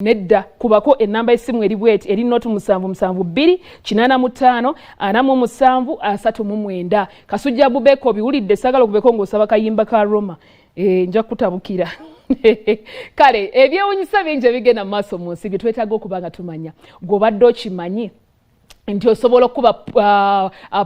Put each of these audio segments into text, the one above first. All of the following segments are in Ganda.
Nedda, kubako enamba y'essimu eri bweti, eri 072 85 47 39. Kasujja Bubeko, biwulidde, sagala okubeko ng'osaba kayimba ka Roma. Nja kutabukira. Kale ebyewunyisa bingi ebigenda mu maaso mu nsi bye twetaaga okuba nga tumanya. Gw'obadde okimanyi nti osobola okuba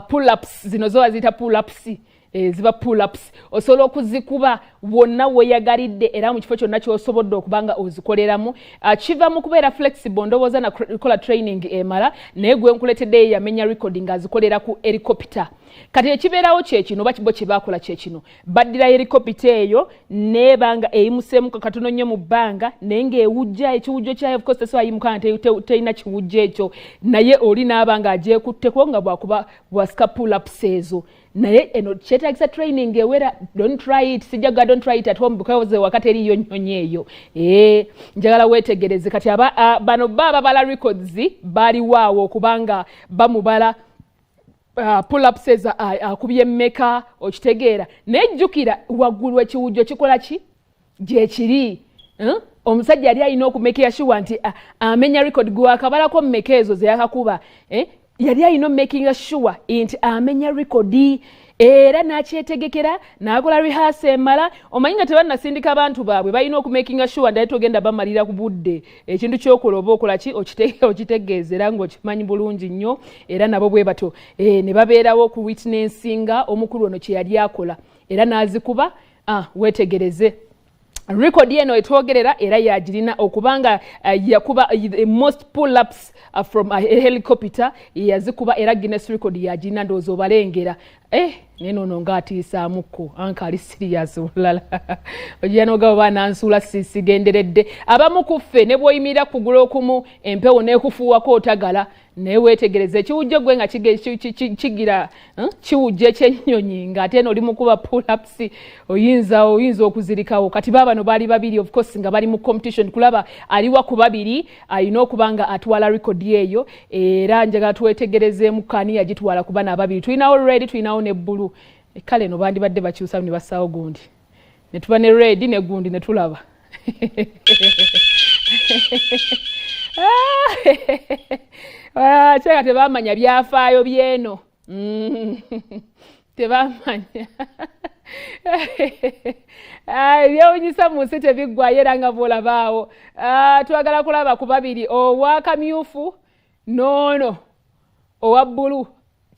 pull-ups zino zo baziyita pull-ups, ziba pull-ups, osobola okuzikuba wonna weeyagalidde era mu kifo kyonna ky'osobodde okuba nga ozikoleramu? Kiva mu kubeera flexible, ndowooza nakola training emala, naye gwe nkuleeteddeyo yamenya record ng'azikolera ku helicopter. Kati ekibeerawo kyekino, oba kibo kye baakola kyekino: baddira helicopter eyo neeba nga eyimuseemu katono nnyo mu bbanga, naye ng'ewujja ekiwujjo kyayo. Of course tesobola yimuka nga terina kiwujjo ekyo, naye oli n'aba ng'agyekutteko nga bwakuba bwasika pull-ups ezo. Naye eno kyetagisa training ewera. Don't try it, sijja ga, don't try it at home, because waka teriyo nnyonyi eyo. Njagala weetegereze. Kati aba bano ba babala records baliwaawo okubanga bamubala pull-ups ezo akubye mmeka, okitegeera? Naye jjukira waggulu ekiwujjo kikola ki gyekiri, Omusajja yali alina okumakinga sure nti amenya record. Gwakabalako mmeka ezo zeyakakuba, eh? Yali alina omakinga sure nti amenya record era n'akyetegekera n'akola rehearsal emala. Omanyi nga tebannasindika abantu baabwe, balina okumakinga sure nti togenda bamalira ku budde. Ekintu kyokola oba okola ki, okitegeeza era ng'okimanyi bulungi nnyo. Era nabo bwe batyo ne babeerawo ku witnessinga omukulu ono kye yali akola era n'azikuba. Weetegereze record eno etwogerera era yagirina okubanga yakuba most pull-ups from a helicopter, yazikuba era Guinness record yagirina. Ndowooza obalengera. Naye noono ng'atiisaamukko anka ali serious bulala, ojja nogaba banansuula sigenderedde. Abamu ku ffe ne bw'oyimirira kugula okumu, empewo n'ekufuuwako, otagala. Naye weetegereze ekiwujjo gwe nga kigira kiwujja ekyennyonyi, ng'ate eno oli mukuba pull-ups, oyinza okuzirikawo. Kati baabano baali babiri, of course nga bali mu competition kulaba aliwa ku babiri alina okuba nga atwala record eyo. Era njagala twetegerezeemu kani yagitwala ku bana ababiri. Tulinawo red, tulinawo ne blue. Kale eno bandibadde bakyusa ne bassaawo gundi, ne tuba ne red ne gundi ne tulaba. Kyeka tebamanya byafaayo byeno. Tebamanya ebyewunyisa mu nsi tebiggwayo. Era nga bwolabaawo, twagala kulaba ku babiri, owa kamyufu noono owa bbulu,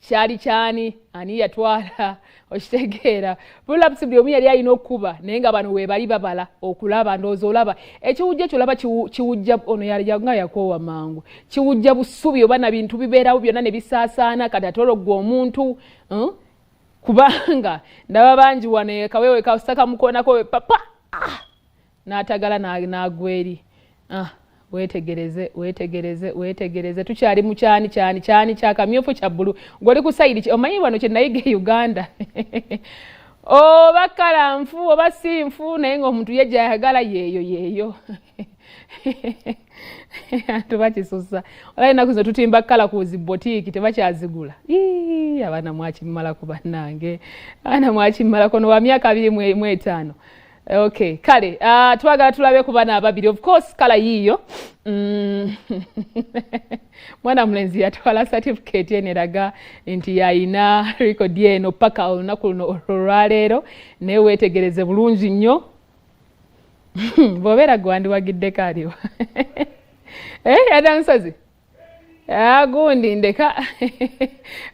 kyali kyani, ani yatwala, okitegeera? Pull-ups buli omu yali alina okukuba, naye nga bano webali babala okulaba. Ndowooza olaba ekiwujja ekyo, olaba kiwujja ono nga yakoowa mangu, kiwujja busubi oba na bintu bibeerawo byonna ne bisaasaana. Kati ate olwo gwe omuntu, Kubanga ndaba bangi wano kawewe kasaka mukoonako papa, n'atagala n'agwa eri. Weetegereze, weetegereze, weetegereze. Tukyali mu kyani kyani kyani kya kamyufu, kya bbulu. Gwoli ku side, omanyi wano kye nayiga e Uganda, oba kala nfu oba si nfu, naye ng'omuntu ye gyayagala yeeyo yeeyo. Tubakisusa olaba ennaku zino tutimba kala ku zi boutique, tebakyazigula. Abaana mwakimmalako, bannange, abaana mwakimmalako. No wa myaka 25. Okay, kale twagala tulabe ku bana ababiri. Of course kala yiiyo. Mwana mulenzi yatwala certificate eno eraga nti yayina record eno paka olunaku luno olwaleero. Naye weetegereze bulungi nnyo, bw'obeera gwe wandiwagiddeko aliwa? Adam Nsozi gundi ndeka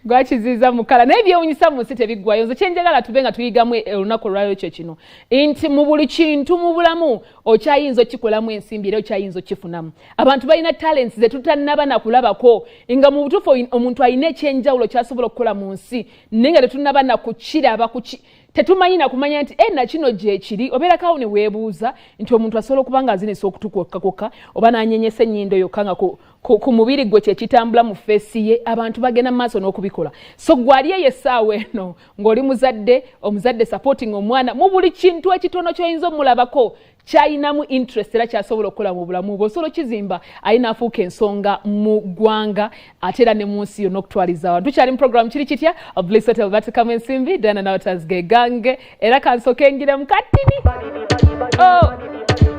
gwakiziiza mukala. Naye byewunyisa mu nsi tebiggwayo. Nze kyenjagala tube nga tuyigamu olunaku olwaliro kyo kino, nti mu buli kintu mu bulamu okyayinza okikolamu ensimbi era okyayinza okifunamu. Abantu balina talents zetutannaba nakulabako, nga mu butuufu omuntu alina ekyenjawulo kyasobola okukola mu nsi, naye nga tetunnaba nakukiraba, tetumanyi nakumanya nti nakino gyekiri. Obeerakawo ne weebuuza nti omuntu asobola okuba nga azinisa okutukwokkakwokka oba n'anyenyesa ennyindo yokka nga ku mubiri gwe kyekitambula mu face ye. Abantu bagenda mu maaso n'okubikola. So gwali eyo essaawa eno ng'oli muzadde, omuzadde supporting omwana mu buli kintu ekitono ky'oyinza omulabako kyayinamu interest era kyasobola okukola mu bulamu bwe, osobola okizimba alina afuuka ensonga mu ggwanga ate era ne mu nsi yonna okutwaliza awantu. Tukyali mu program Kiri Kitya, Bliss Hotel batekamu ensimbi. Diana Nawatas ge gange, era kansooke ngire mu katini. Oh.